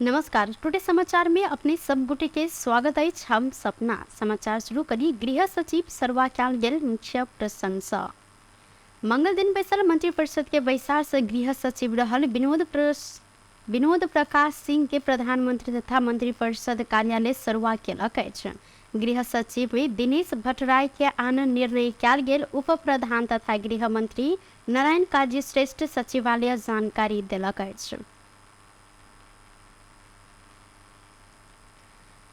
नमस्कार, टुडे समाचार में अपने सब गोटे के स्वागत अछि। हम सपना समाचार शुरू करी गृह सचिव सरवा कयल गेल मुख्य प्रशंसा। मंगल दिन बैसल मंत्रिपरिषद के बैसार से गृह सचिव रहल विनोद प्रकाश सिंह के प्रधानमंत्री तथा मंत्रिपरिषद कार्यालय सरुआ केलक अछि। गृह सचिव में दिनेश भट्टराई के आन निर्णय कयल गेल उप प्रधान तथा गृह मंत्री नारायण काजी श्रेष्ठ सचिवालय जानकारी देलक अछि।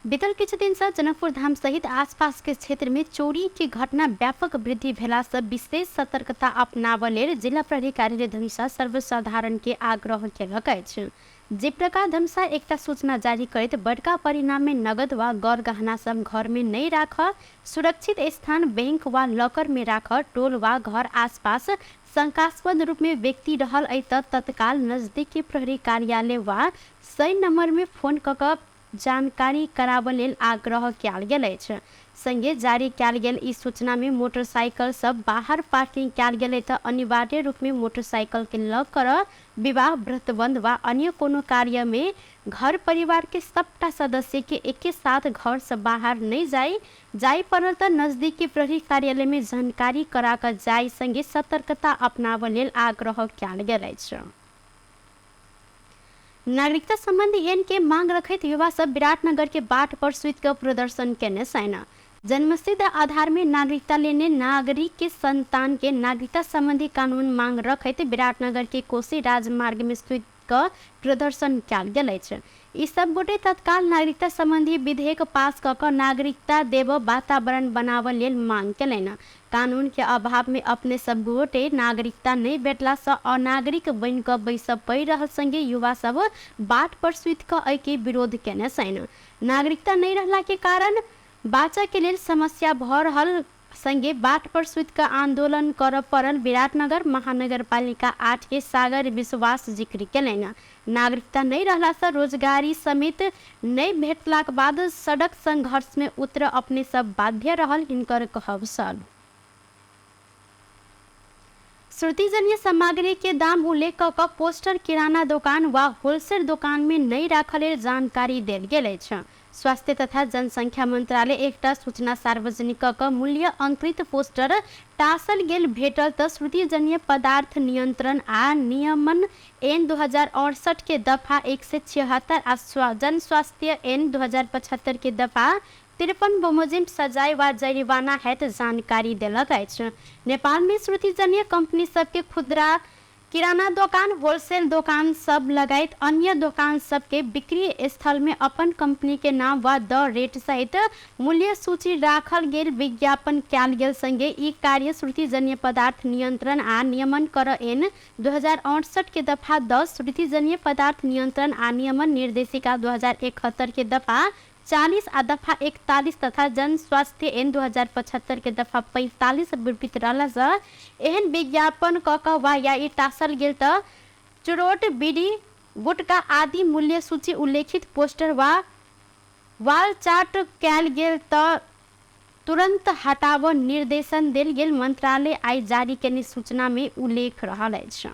बीतल किछु दिन से जनकपुर धाम सहित आसपास के क्षेत्र में चोरी के घटना व्यापक वृद्धि भेला से विशेष सतर्कता अपनाबऽ लेल जिला प्रहरी कार्यालय धनुषा सर्वसाधारण के आग्रह केलक अछि। जे प्रकार धनुषा एकटा सूचना जारी करैत बड़का परिणाम में नगद वा गौर गहना सब घर में नहीं राख, सुरक्षित स्थान बैंक वा लॉकर में राख, टोल वा घर आसपास शंकास्पद रूप में व्यक्ति रहल अइ त तत्काल नजदीकी प्रहरी कार्यालय वा 100 नंबर में फोन क कऽ जानकारी कराबऽ लेल आग्रह कयल गेल अछि। संगे जारी कयल गेल ई सूचना में मोटरसाइकिल सब बाहर पार्किंग कयल गेल त अनिवार्य रूप में मोटरसाइकिल के लॉक करऽ, विवाह, व्रतबंध वा अन्य कोनो कार्य में घर परिवार के सबटा सदस्य के एके साथ घर से बाहर नहीं जाई, जाय पड़ल त नजदीकी प्रहरी कार्यालय में जानकारी करा कऽ जाय संगे सतर्कता अपनाबऽ लेल आग्रह कयल गेल अछि। नागरिकता संबंधी एन के मांग रखैत युवा सब विराटनगर के बाट पर सुति कऽ प्रदर्शन केने छनि। जन्मसिद्ध आधार में नागरिकता लेने नागरिक के संतान के नागरिकता संबंधी कानून मांग रखैत विराटनगर के कोसी राजमार्ग में सुति कऽ प्रदर्शन कयल गेल अछि। ई सब गोटे तत्काल नागरिकता संबंधी विधेयक पास कऽ कऽ नागरिकता देबऽ वातावरण बनाबऽ लेल मांग केलनि। कानून के अभाव में अपने सब गोटे नागरिकता नहि भेटला सँ अनागरिक बनि कऽ बैसऽ पड़ि रहल संगे युवा सब बाट पर सुति कऽ एहि के विरोध केने छनि। नागरिकता नहि रहला के कारण बाँचऽ के लेल समस्या भऽ रहल संगे बाट पर सुति कऽ आंदोलन करऽ पड़ल विराटनगर महानगरपालिका 8 के सागर विश्वास जिक्र केलनि। नागरिकता नहि रहला सँ रोजगारी समेत नहि भेटलाक बाद सड़क संघर्ष में उतरऽ अपने सब बाध्य रहल हिनकर कहब छल। श्रुतिजन्य सामग्री के दाम उल्लेख कऽ कऽ पोस्टर किराना दोकान वा होलसेल दोकान में नहि राखऽ लेल जानकारी देल गेल अछि। स्वास्थ्य तथा जनसंख्या मंत्रालय एकटा सूचना सार्वजनिक कऽ कऽ मूल्य अंकित पोस्टर टाँसल गेल भेटल तऽ श्रुतिजन्य पदार्थ नियंत्रण आ नियमन एन 2068 के दफा 176 आ जनस्वास्थ्य एन 2075 के दफा 53 बमोजिम सजाय वा जरिवाना हैत जानकारी देलक अछि। नेपाल में श्रुतिजन्य कंपनी सबके खुदरा किराना दोकान, होलसेल दोकान सब लगायत अन्य दोकान सबके बिक्री स्थल में अपन कंपनी के नाम वा दर रेट सहित मूल्य सूची राखल गेल विज्ञापन कयल गेल संगे ई कार्य श्रुतिजन्य पदार्थ नियंत्रण आ नियमन कर एन 2068 के दफा 10, श्रुतिजन्य पदार्थ नियंत्रण आ नियमन निर्देशिका 2071 के दफा 40 आ दफा 41 तथा जन स्वास्थ्य एन 2075 के दफा 45 विपरीत रहला सँ एहन विज्ञापन कऽ कऽ वा या ई टाँसल गेल तऽ चुरोट, बीड़ी, गुटखा आदि मूल्य सूची उल्लेखित पोस्टर वा वाल चार्ट कयल गेल तऽ तुरंत हटाबऽ निर्देशन देल गेल मंत्रालय आइ जारी केने सूचना मे उल्लेख रहल अछि।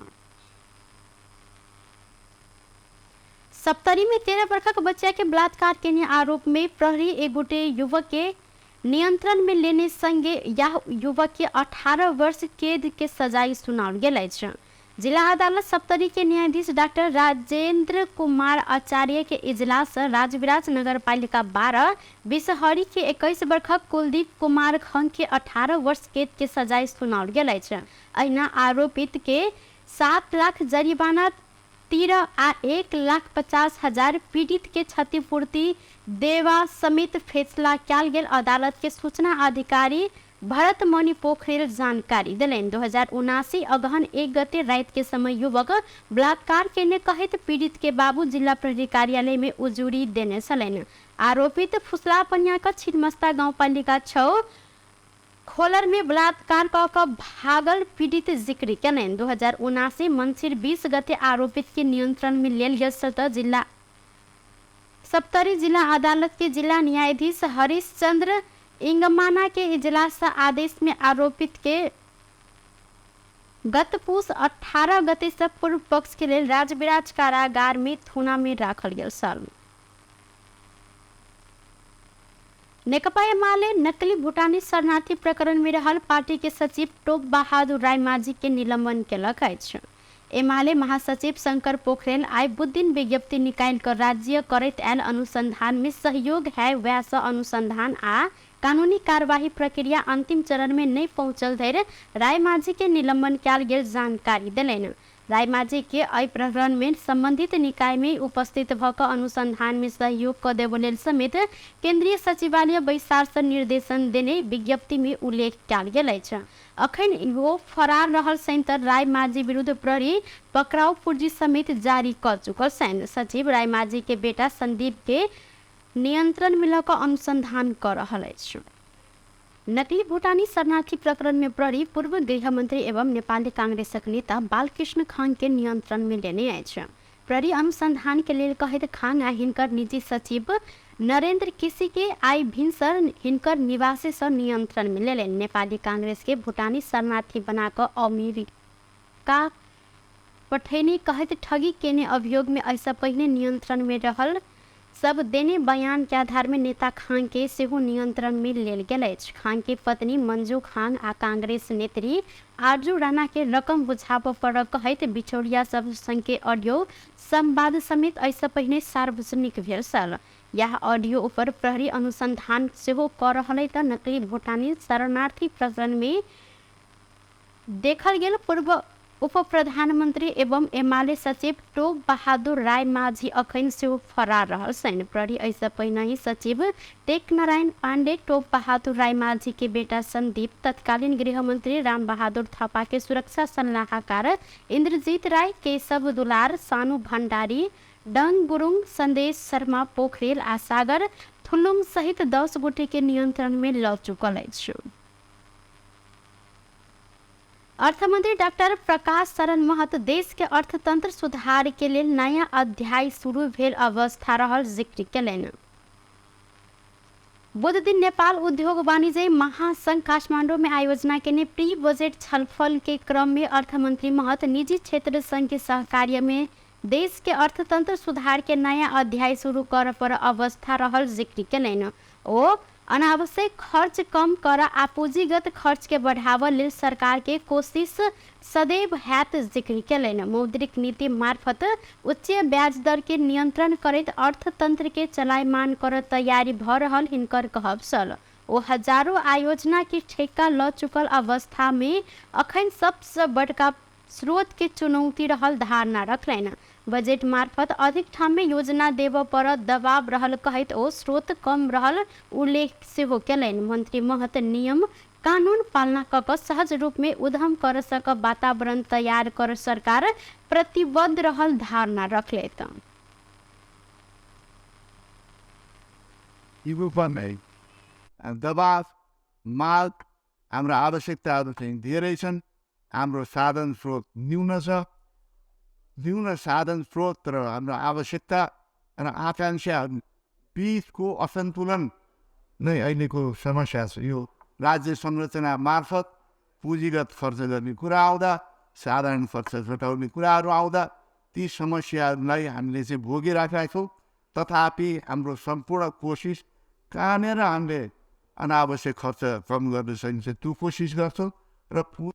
सप्तरी में 13 वर्षक बच्चा के बलात्कार केने आरोप में प्रहरी एक गोटे युवक के नियंत्रण में लेने संगे यह युवक के 18 वर्ष कैद के सजाई सुनाओल गेल अछि। जिला अदालत सप्तरी के न्यायाधीश डॉक्टर राजेंद्र कुमार आचार्य के इजलास राजविराज नगर पालिका 12 बिसहरी के 21 वर्षक कुलदीप कुमार खंग के 18 वर्ष कैद के सजाई सुनाओल गेल अछि। अहिना आरोपित के 7 लाख जरिमाना 13 आ 1,50,000 पीड़ित के क्षतिपूर्ति देवा समेत फैसला कयल गेल अदालत के सूचना अधिकारी भरत मणि पोखरेल जानकारी देलनि। 2079 अगहन 1 गते राति के समय युवक बलात्कार केने कहैत पीड़ित के बाबू जिला प्रहरी कार्यालय में उजुरी देने छलनि। आरोपित फुसला पनिया के छिन्मस्ता गाउँपालिका 6 खोलर में बलात्कार कऽ कऽ भागल पीड़ित जिक्र केलनि। 2079 मंसिर 20 गते आरोपित के नियंत्रण में लेल गेल छल जिला सप्तरी जिला अदालत के जिला न्यायाधीश गत पुस 18 गते से पूर्व पक्ष के लेल राजविराज कारागार में थुना में राखल गेल छल। नेकपा एमाले नकली भूटानी शरणार्थी प्रकरण में रहल पार्टी के सचिव टोप बहादुर रायमाझी के निलंबन केलक अछि। एमाले महासचिव शंकर पोखरेल आइ बुधदिन विज्ञप्ति निकालि कऽ राज्य करैत आयल अनुसंधान में सहयोग है वएह सँ अनुसंधान आ कानूनी कार्यवाही प्रक्रिया अंतिम चरण में नहि पहुंचल धरि रायमाझी के निलंबन कयल गेल जानकारी देलनि। रायमाझी के एहि प्रकरण में संबंधित निकाय में उपस्थित भऽ कऽ अनुसंधान में सहयोग कऽ देबऽ लेल समेत केंद्रीय सचिवालय बैसार सँ निर्देशन देने विज्ञप्ति में उल्लेख कयल गेल अछि। अखन इहो फरार रहल छनि तऽ रायमाझी विरुद्ध प्रहरी पकड़ाउ पुर्जी समेत जारी कऽ चुकल छनि। सचिव रायमाझी के बेटा संदीप के नियंत्रण में लऽ कऽ अनुसंधान कऽ रहल अछि। नकली भूटानी शरणार्थी प्रकरण में प्रहरी पूर्व गृहमंत्री एवं नेपाली कांग्रेसक नेता बालकृष्ण खांग के नियंत्रण में लेने अछि। प्रहरी अनुसंधान के लेल कहैत खांग आ हिनकर निजी सचिव नरेंद्र केसी के आइ भिनसर हिनकर निवासे सँ नियंत्रण में लेलनि। नेपाली कांग्रेस के भूटानी शरणार्थी बना कऽ अमेरिका पठेने कहैत ठगी केने अभियोग में एहिसँ पहिने नियंत्रण में रहल सब देने बयान के आधार में नेता खांग के सेहो नियंत्रण में लेल गेल अछि। खांग के पत्नी मंजू खांग आ कांग्रेस नेत्री आरजू राणा के रकम बुझाबऽ पड़ल कहैत बिचौलिया सब संग के ऑडियो संवाद समेत एहिसँ पहिने सार्वजनिक भेल छल। यैह ऑडियो ऊपर प्रहरी अनुसंधान सेहो कऽ रहल अइ तऽ नकली भूटानी शरणार्थी प्रकरण में देखल गेल पूर्व उप प्रधानमंत्री एवं एमाले सचिव टोप बहादुर राय माझी अखन सेहो फरार रहल छनि। प्रहरी एहिसँ पहिनहि सचिव टेकनारायण पांडे, टोप बहादुर राय माझी के बेटा संदीप, तत्कालीन गृहमंत्री राम बहादुर थापा के सुरक्षा सलाहकार इंद्रजीत राय, केशव दुलार, सानू भंडारी, डंग गुरुङ, संदेश शर्मा पोखरेल आ सागर थुलुङ सहित 10 गोटे के नियंत्रण में लऽ चुकल अछि। अर्थमंत्री डॉक्टर प्रकाश शरण महत देश के अर्थतंत्र सुधार के लेल नया अध्याय शुरू भेल अवस्था रहल जिक्र केलनि। बुध दिन नेपाल उद्योग वाणिज्य महासंघ काठमांडू में आयोजना केने प्री बजट छलफल के क्रम में अर्थमंत्री महत निजी क्षेत्र संघ के सहकार्य में देश के अर्थतंत्र सुधार के नया अध्याय शुरू कर पर अवस्था रहल जिक्र केलनि। ओ अनावश्यक खर्च कम कर आ पूंजीगत खर्च के बढ़ावऽ लेल सरकार के कोशिश सदैव हैत जिक्र केलनि। मौद्रिक नीति मार्फत उच्च ब्याज दर के नियंत्रण करैत अर्थतंत्र के चलायमान करऽ तैयारी भऽ रहल हिनकर कहब छल। ओ हजारों आयोजना के ठेक्का लऽ चुकल अवस्था में अखन सबसँ बड़का स्रोत के चुनौती रहल धारणा रखलनि। बजेट मार्फत अधिक ठाम मे योजना देबऽ पर दबाव रहल कहैत ओ स्रोत कम रहल उल्लेख सेहो केलनि। मंत्री महत नियम कानून पालना कऽ कऽ सहज रूप मे उद्यम कर सकब वातावरण तैयार कर सरकार प्रतिबद्ध रहल धारणा रखलथि। दबाव, माग, हाम्रा आवश्यकताहरू चाहिँ धेरै छन्, हाम्रो साधन स्रोत न्यून छ। न्यून साधन स्रोत र हाम्रो आवश्यकता र आकाङ्क्षाहरू बिचको असन्तुलन नै अहिलेको समस्या छ। यो राज्य संरचना मार्फत पुँजीगत खर्च गर्ने कुरा आउँदा, साधारण खर्च घटाउने कुराहरू आउँदा ती समस्याहरूलाई हामीले चाहिँ भोगिराखेका छौँ। तथापि हाम्रो सम्पूर्ण कोसिस कहाँनिर हामीले अनावश्यक खर्च कम गर्न सकिन्छ त्यो कोसिस गर्छौँ र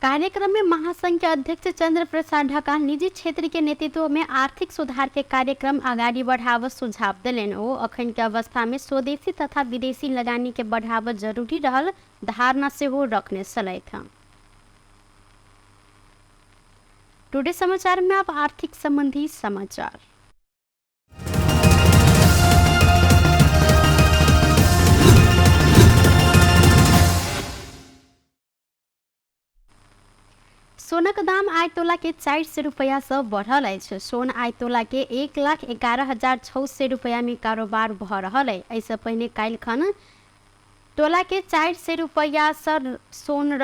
कार्यक्रम में महासंघ के अध्यक्ष चंद्र प्रसाद ढकाल निजी क्षेत्र के नेतृत्व में आर्थिक सुधार के कार्यक्रम अगाडि बढ़ाव सुझाव देलनि। ओ अखन के अवस्था में स्वदेशी तथा विदेशी लगानी के बढ़ाव जरूरी रहल धारणा सेहो रखने छलथि। टुडे समाचार में अब आर्थिक संबंधी समाचार। सोनक दाम आइ तोला के 400 रुपैया सँ बढ़ल अछि। सोन आइ तोला के 1,11,600 रुपैया में कारोबार भऽ रहल अछि। एहिसँ पहिने काल्हि खन तोला के 400 रुपैया सँ सोन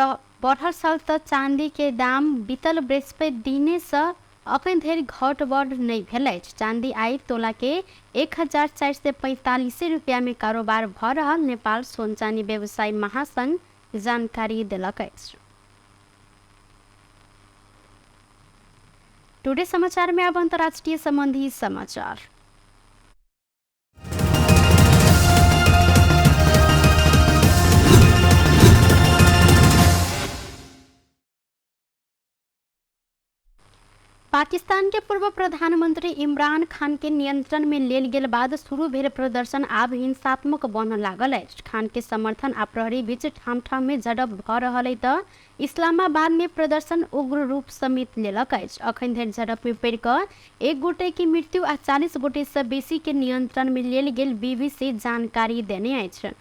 बढ़ल छल तऽ चांदी के दाम बीतल बृहस्पति दिने सँ अखन धरि घट बढ़ नहि भेल अछि। चांदी आइ तोला के 1,445 रुपैया में कारोबार भऽ रहल नेपाल सोन चानी व्यवसायी महासंघ जानकारी देलक अछि। टुडे समाचार में अब अंतर्राष्ट्रीय संबंधी समाचार। पाकिस्तान के पूर्व प्रधानमंत्री इमरान खान के नियंत्रण में लेल गेल बाद शुरू भेल प्रदर्शन आब हिंसात्मक बनऽ लागल अछि। खान के समर्थन आ प्रहरी बीच ठाम ठाम में झड़प भऽ रहल अछि तऽ इस्लामाबाद में प्रदर्शन उग्र रूप समेत लेलक अछि। अखन धरि झड़प में पड़ि कऽ एक गोटे के मृत्यु आ 40 गोटे सँ बेसी के नियंत्रण में लेल गेल बीबीसी जानकारी देने अछि।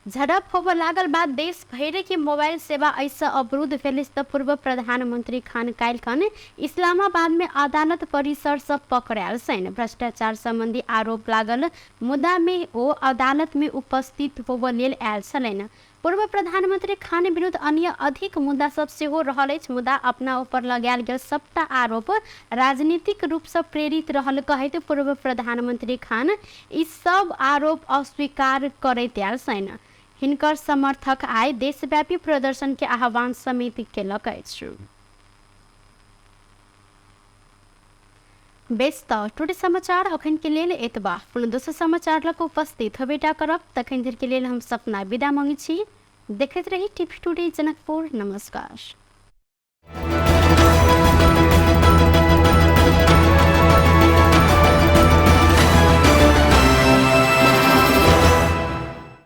झड़प होबय लागल बाद देश भरिके मोबाइल सेवा एहिसँ अवरुद्ध भेल अछि तऽ पूर्व प्रधानमंत्री खान काल्हिखन इस्लामाबादमे अदालत परिसरसँ पकड़ायल छनि। भ्रष्टाचार सम्बन्धी आरोप लागल मुद्दामे ओ अदालतमे उपस्थित होबय लेल आयल छलनि। पूर्व प्रधानमंत्री खान विरुद्ध अन्य अधिक मुद्दा सब सेहो रहल अछि, मुदा अपना ऊपर लगायल गेल सबटा आरोप राजनीतिक रूपसँ प्रेरित रहल कहैत पूर्व प्रधानमंत्री खान ई सब आरोप अस्वीकार करैत आयल छनि। हिनकर समर्थक आइ देशव्यापी प्रदर्शन के आह्वान समेत केलक अछि। बेस तऽ टुडे समाचार अखन के लेल एतबा। पुनः दोसर समाचार लऽ कऽ उपस्थित होबेटा करब, तखन धरि के लेल हम सपना विदा मांगै छी। देखैत रही टीवी टुडे जनकपुर। नमस्कार।